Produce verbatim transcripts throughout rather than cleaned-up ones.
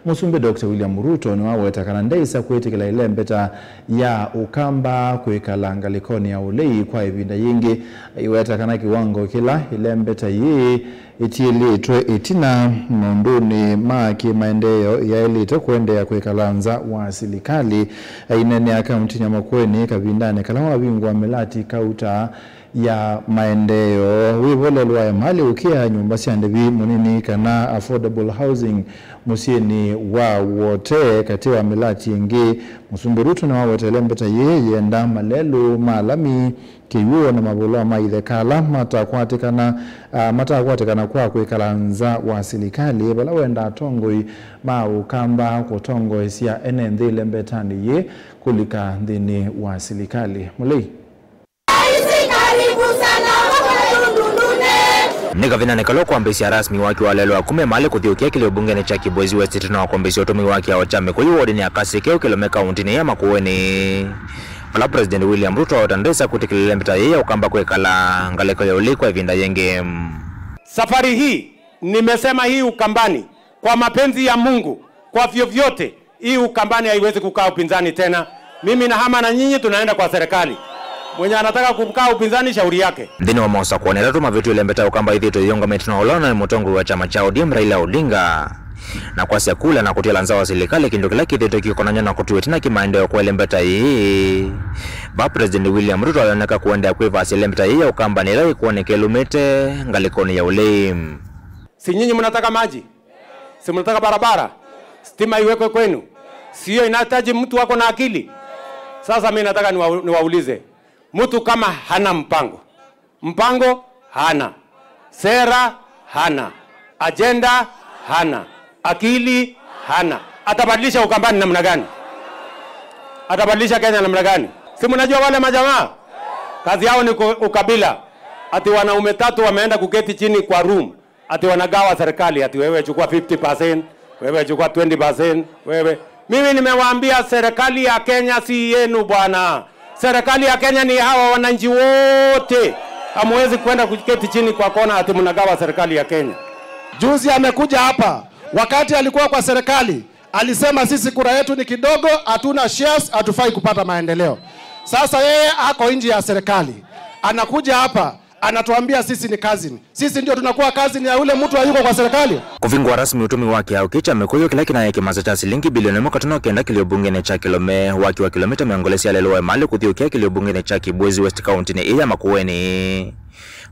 Mũsumbĩ Doctor William Ruto nĩwaweta kana ndeĩsa kwĩtĩkĩla ĩlembeta ya Ũkamba kwĩkala ngalĩkonĩ ya ũlei kwa ĩvinda yĩngĩ, aiweta kana kĩwango kĩla ĩlembeta yĩĩ ĩtiĩlĩtwe ĩtina maũndũnĩ ma kĩmaendeeo ĩyaĩlĩte kũendeea kwĩkala nza wa silikalĩ. Aineenea kauntinĩ ya Makueni kavindanĩ kala wavingũa mĩlati kauta ya maendeeo, wĩvolelwa emalĩ ũkĩa nyũmba sya ndĩvi mũnini kana affordable housing mũsyĩnĩ wa Wote, katĩ wa mĩlati ĩngĩ. Mũsumbĩ Ruto nĩwawetele mbeta yĩĩ yĩenda malelũ ma lami, kĩw'ũ na mavũlwa ma itheka ala matakwatĩkana, ah, matakwatĩkana kwa kwĩkala nza wa silikalĩ, vala wenda atongoi ma Ũkamba kũtongoesya ene nthĩ ĩlembetanĩ yĩĩ kũlika nthĩnĩ wa silikalĩ. Mũlei. Nĩ kavindanĩ kala ũkwambĩĩsya rasmi waki wa lelũ wa kuma emalĩ kũthiũkĩa kĩlĩo mbungenĩ kya Kibwezi West ĩtina wa kwambĩĩsya ũtũmĩi wa kĩao kya Mĩkũyũ wodinĩ ya Kasikeũ Kĩlome kauntinĩ ya Makueni, vala President William Ruto aweta ndesa kwĩtĩkĩlĩla mbeta yĩĩ ya Ũkamba kwĩkala ngalĩko ya ũlei kwa ĩvinda yĩngĩ. Safari hii nimesema hii Ukambani, kwa mapenzi ya Mungu, kwa vyovyote, hii Ukambani haiwezi kukaa upinzani tena. Mimi nahama na nyinyi, tunaenda kwa serikali. Mwenye anataka kukaa upinzani, shauri yake. Nthĩnĩ wa maũsakũani atatũ mavĩtw'e, ĩlembeta ya Ũkamba ĩthĩĩtwe ĩyĩũngamĩte na ũla ũnaĩ mũtongoi wa kyama kya O D M, Raila Odinga, na kwasya kula na kũtĩla nza wa silikalĩ, kĩndũ kĩla kĩthĩĩtwe kĩkonany'a na kũtw'a ĩtina kĩmaendeeo kwa ĩlembeta yĩĩ. Va President William Ruto ayoneka kũendeea kwĩvasya ĩlembeta yĩĩ ya Ũkamba nĩ ĩla ĩkwoneka ĩlũmĩte ngalĩkonĩ ya ũlei. Si nyinyi mnataka maji? Si mnataka barabara? Stima iwekwe kwenu? Si hiyo inahitaji mtu ako na akili? Sasa mimi nataka niwa-, niwaulize, mtu kama hana mpango, mpango hana, sera hana, ajenda hana, akili hana, atabadilisha Ukambani namna gani? Atabadilisha Kenya namna gani? Si mnajua wale majamaa kazi yao ni ku-, ukabila. Ati wanaume tatu wameenda kuketi chini kwa room, ati wanagawa serikali, ati wewe chukua fifty percent, wewe chukua twenty percent, wewe. Mimi nimewaambia serikali ya Kenya si yenu bwana. Serikali ya Kenya ni hawa wananchi wote. Hamwezi kwenda kuketi chini kwa kona ati mnagawa serikali ya Kenya. Juzi amekuja hapa, wakati alikuwa kwa serikali, alisema sisi kura yetu ni kidogo, hatuna shares, hatufai kupata maendeleo. Sasa yeye ako nje ya serikali. Anakuja hapa, anatuambia sisi ni cousin. Sisi ndio tunakuwa cousin ya yule mtu hayuko kwa serikali? Kũvingũa rasmi ũtũmi wa kĩao kĩĩ kya Mĩkũyũ kĩla kĩnaĩ kĩmasa kya silingi bilioni ĩmwe katano kenda kĩlĩo mbungenĩ kya Kĩlome, waki wa kilomita mĩongo ĩlĩ sya lelũ wa emalĩ kũthiũkĩa kĩlĩo mbungenĩ kya Kibwezi West kauntinĩ ĩĩ ya Makueni.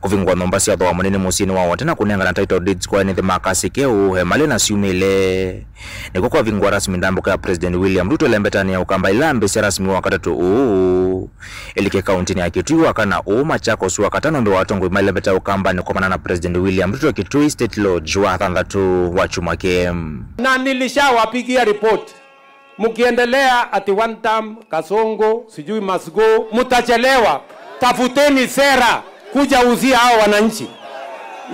Kũvingũa nyũmba sya thooa mũnini mũsyĩnĩ wa Wote na kũnengana title deeds kwa ene nthĩ ma Kasikeũ, emalĩ na syumĩle. Nĩkw'o kwavingũa rasmi ndambũka ya President William Ruto ĩlembetanĩ ya Ũkamba ĩla yambĩĩsya rasmi wa katatũ ũũ. Ĩlike kauntinĩ ya Kitui wa kana ũũ, Machakos wa katano nthĩ wa atongoi ma ĩlembeta ya Ũkamba nĩ kwonana na President William Ruto Kitui State Lodge wa thanthatũ wa kyumwa kĩĩ. Na nilishawapigia report. Mkiendelea ati one term, Kasongo, sijui must go, mtachelewa. Tafuteni sera, kuja uzia hao wananchi.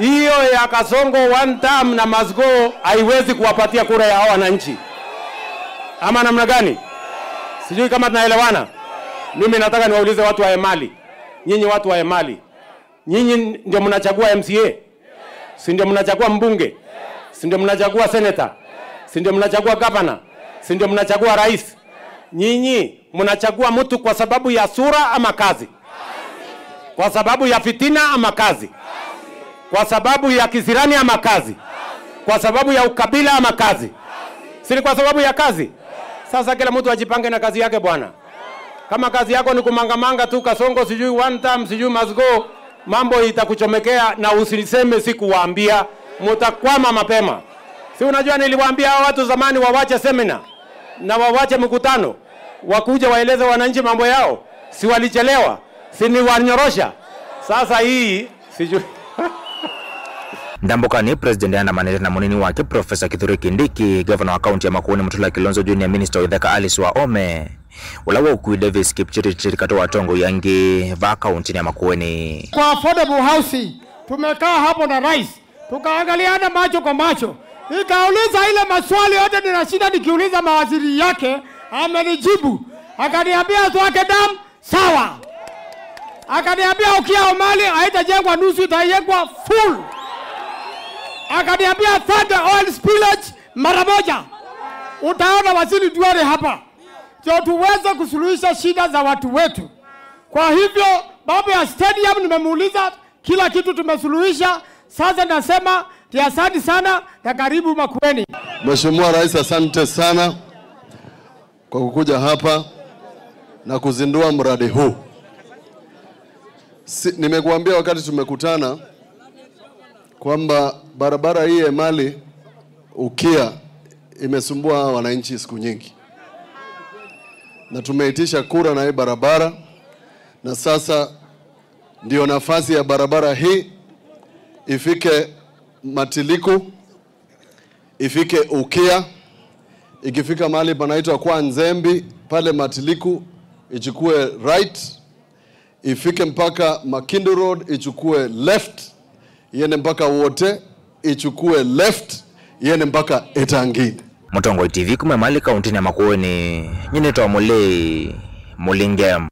Hiyo ya Kasongo one term na must go haiwezi kuwapatia kura ya hao wananchi. Ama namna gani? Sijui kama tunaelewana. Mimi nataka niwaulize watu wa Emali. Nyinyi watu wa Emali. Nyinyi ndio mnachagua M C A? Si ndio mnachagua mbunge? Si ndio mnachagua senator? Si ndio mnachagua governor? Si ndio mnachagua rais? Nyinyi mnachagua mtu kwa sababu ya sura ama kazi? Kwa sababu ya fitina ama kazi? Kwa sababu ya kisirani ama kazi? Kwa sababu ya ukabila ama kazi? Si ni kwa sababu ya kazi? Sasa kila mtu ajipange na kazi yake bwana. Kama kazi yako ni kumangamanga tu, Kasongo sijui one term, sijui must go, mambo itakuchomekea na usiseme sikuwaambia, mutakwama mapema. Si unajua niliwaambia hao watu zamani wawache seminar na wawache mkutano, wakuje waeleze wananchi mambo yao? Si walichelewa? Si niwanyorosha? Sasa hii sijui. Ndambũkanĩ, President ayandamanĩte na mũnini wake Professor Kithure Kindiki, governor wa kaunti ya Makueni Mutula Kilonzo Junior, minister wa itheka Alice Wahome, ũla waũkuie Davis Kipchirchir katĩ wa atongoi angĩ vaa kauntinĩ ya Makueni. Kwa affordable housing, tumekaa hapo na rais, tukaangaliana macho kwa macho. Nikauliza ile maswali yote ninashinda nikiuliza mawaziri yake, amenijibu. Akaniambia Thwake Dam, sawa. Akaniambia Ukiao Mali haitajengwa nusu, itajengwa full. Akaniambia Thwake oil spillage mara moja. Utaona Waziri Duale hapa, ndio tuweze kusuluhisha shida za watu wetu. Kwa hivyo, mambo ya stadium nimemuuliza, kila kitu tumesuluhisha. Sasa nasema ni asante sana na karibu Makueni. Mheshimiwa Rais, asante sana kwa kukuja hapa na kuzindua mradi huu. Si, nimekuambia wakati tumekutana kwamba barabara hii ya Emali Ukia imesumbua hawa wananchi siku nyingi, na tumeitisha kura na hii barabara, na sasa ndio nafasi ya barabara hii ifike Matiliku, ifike Ukia, ikifika mahali panaitwa kwa Nzembi pale Matiliku, ichukue right, ifike mpaka Makindu Road, ichukue left, iende mpaka Wote, ichukue left, iende mpaka Etangini. Mũtongoi T V kuma Emali kaũntĩnĩ ya Makueni, nyie nĩtawa Mũlei Mũlinge.